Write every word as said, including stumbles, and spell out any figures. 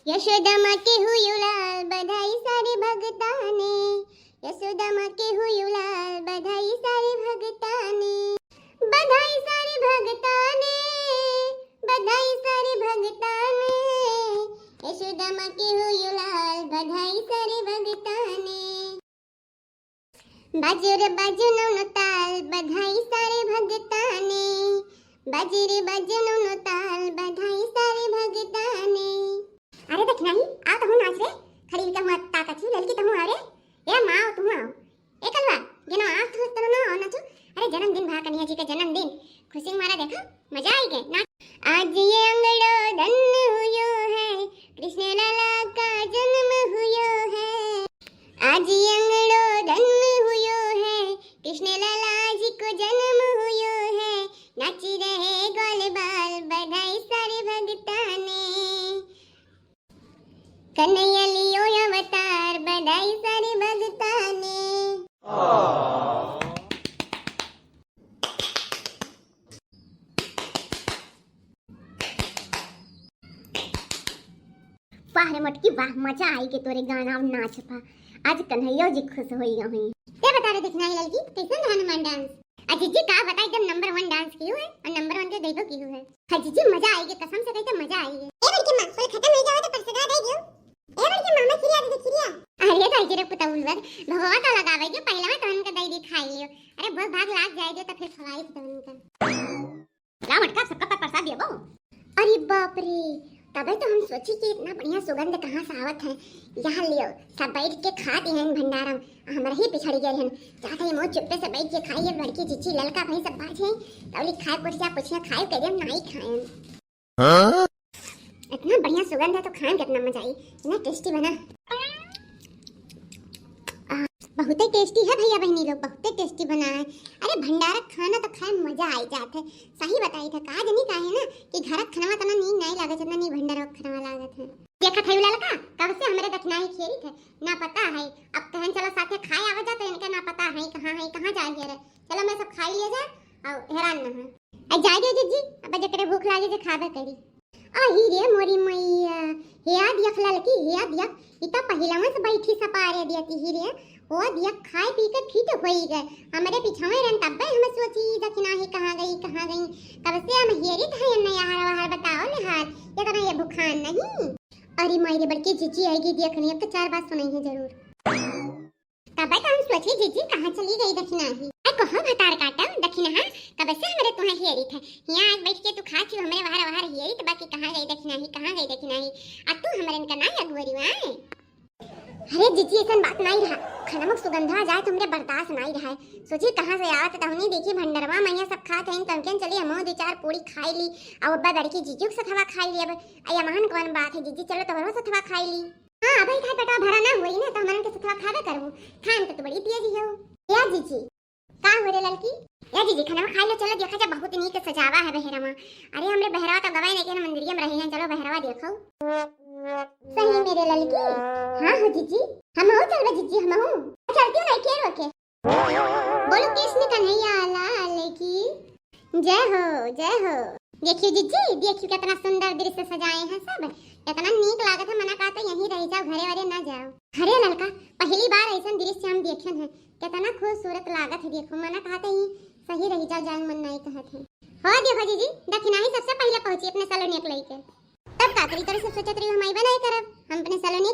यशोदा माँ के हुयो लाल, बधाई सारे भगता ने। यशोदा माँ के हुयो लाल, बधाई सारे भगता ने। बधाई सारे भगता ने, बधाई सारे भगता ने। यशोदा माँ के हुयो लाल, बधाई सारे भगता ने। बाजू रे बाजू नौनो ताल, बधाई सारे भगता ने। बाजू रे बाजू नौनो ताल, बधाई सारे भगता ने। अरे दखिनाही, आओ तहूँ नाच रे। खड़ी का हुआ ताकत ही, ललकी तहूँ आओ रे। ए माँ, तहूँ आओ। ए कलवा, गेनो आओ तहूँ, तनो ना आओ नाचो। अरे जन्मदिन भा कन्हैया जी का जन्मदिन। खुशी मारा देखो, मजा आई गए नाच। आज ये अंगड़ो धन्य हुयो है, कृष्ण लाला का जन्म हुयो है। आज ये अंगड़ो धन्य हुयो है, कृष्ण लाला जी को जन्म हुयो है। नाची रहे ग्वाल बाल, बधाई सारे भगता ने। कन्हैया लियो अवतार, बधाई सारे भगता ने। वाह रे मोटकी वाह, मजा आई के तोरे गाना और नाच पा। आज कन्हैया जी खुश होई हुई। ते बता रे दखिनाही ललकी, कैसन रहा हनुमान डांस? आ जीजी का बता, एकदम नंबर वन डांस कियो है और नंबर वन के गइबो कियो है। हाँ जीजी, मजा आई के, कसम से कही तो मजा आई है। ए बड़की माँ, कुल खत्म हो जाओ तो प्रसादवा दे दियो। ए बड़की माँ, मैं खिरिया दे दे, खिरिया। अरे तो जीरे पुतौल बद, भगवा तो लगावे जो पहले में तवन का दे दी खाई लियो। अरे बहुत भाग लाग जाए जो तो फिर खवाई थी तवन का। ला मटका, सबका पर प्रसाद दिया बो। अरे बाप रे, तबे तो हम सोची कि इतना बढ़िया सुगंध कहाँ से आवत है। यहाँ लियो, सब बैठ के खाती हैं भंडारा में, हमरा ही पिछड़ गए हैं। चाहते हैं मोर चुप्पे से बैठ के खाई, ये बड़की जीजी ललका भाई सब बाज हैं, तौली खाए कुर्सिया कुर्सिया खाए, कह हम नहीं खाए। हाँ? इतना बढ़िया सुगंध है तो खाए में कितना मजा आई, इतना टेस्टी बना। आ, बहुते टेस्टी है भैया बहनी लोग, बहुते टेस्टी बना है। अरे भंडारा खाना तो खाए में मजा आई जात है। सही बताई था, का जनी काहे ना कि घर का खाना तना नीक नहीं लागत, जितना नीक भंडारा का खाना लागत है। देखा था ललका, कब से हमरे दखिनाही खियरी थे, ना पता है। अब कहन चलो साथे खाए आवे जा तो इनका ना पता है कहाँ है, कहाँ जा हियरे। चलो मैं सब खाई लिया जा और हैरान ना है। आ जाए दे जीजी, अब जकरे भूख लागे जे खाबे करी। अही रे मोरी मैया, हिया दियख ललकी, हिया दियख, ई त पहिलवा से बैठी सपारे दियती ही रे। ओ दियख खाए पी के फिट होई गए। हमरे पिछवे रहन तब्बे हम सोची दखिनाही कहाँ गई, कहाँ गई। कब से हम हेरित है न यार वार बताओ ले हाल, ये तना ये भुखान नहीं। अरे माई रे बड़की जीजी आएगी दियखनी, अब तो चार बात सुनाई है जरूर। तबे तो हम सोची जीजी कहाँ चली गई दखिनाही। अरे कहो भतार काटा दखिनहा, कब से हमरे तुहे हेरित है। हियाँ आज बैठ के तू खात ही हमरे वहर वहर हेरित बा कि कहाँ गई दखिनाही, कहाँ गई दखिनाही। आ तू हमरे इनका ना अगुवरी आए। अरे जीजी ऐसन बात नहीं रहा, खाना में सुगंधा आ जाए तो हमरे बर्दाश्त नहीं रहा है। सोची कहाँ से आवत तहुनी देखी भंडरवा मैया सब खात हैं, तमकेन चली हमहू दो चार पूरी खाई ली। अब अब्बा बड़की जीजू के सथवा खाई ली। अब अयमान कौन बात है जीजी, चलो तोहरो सथवा खाई ली। हाँ, अबे खाए पेटवा भरा ना होई ना, तो हमन के सथवा खाबे करबू। खाए में तो तू बड़ी तेज हो। या जीजी, का हो रे ललकी? या जीजी, खाना में खाए लो, चलो देखा जा, बहुत नीक सजावा है बहरवा। अरे, हमरे बहरवा तो गवाए नहीं के ना मंदिरिया में रहे हैं, चलो बहरवा देखो। सही मेरे ललकी। हाँ हो जीजी, हम हो चलबे जीजी, हम हो। चलती हूँ नहीं खेल के। बोलो कृष्ण कन्हैया लाल की जय हो, जय हो। देखियो जीजी, देखियो कितना सुंदर दृश्य सजाए हैं सब, कितना नीक लागत है। मना कहता यहीं रह जाओ, घरे वरे ना जाओ। अरे ललका, पहली बार ऐसा दृश्य हम देखेन है, कितना खूबसूरत लागत है। देखो मना कहता ही सही रह जाओ, जाए मन नहीं कहत है। हो देखो जीजी, दखिनाही सबसे पहले पहुँची अपने सलोनिया के लेके। तब का करी, तोरे सब सोचत रही हम आइबे नहीं करब, हम अपने सलोनिया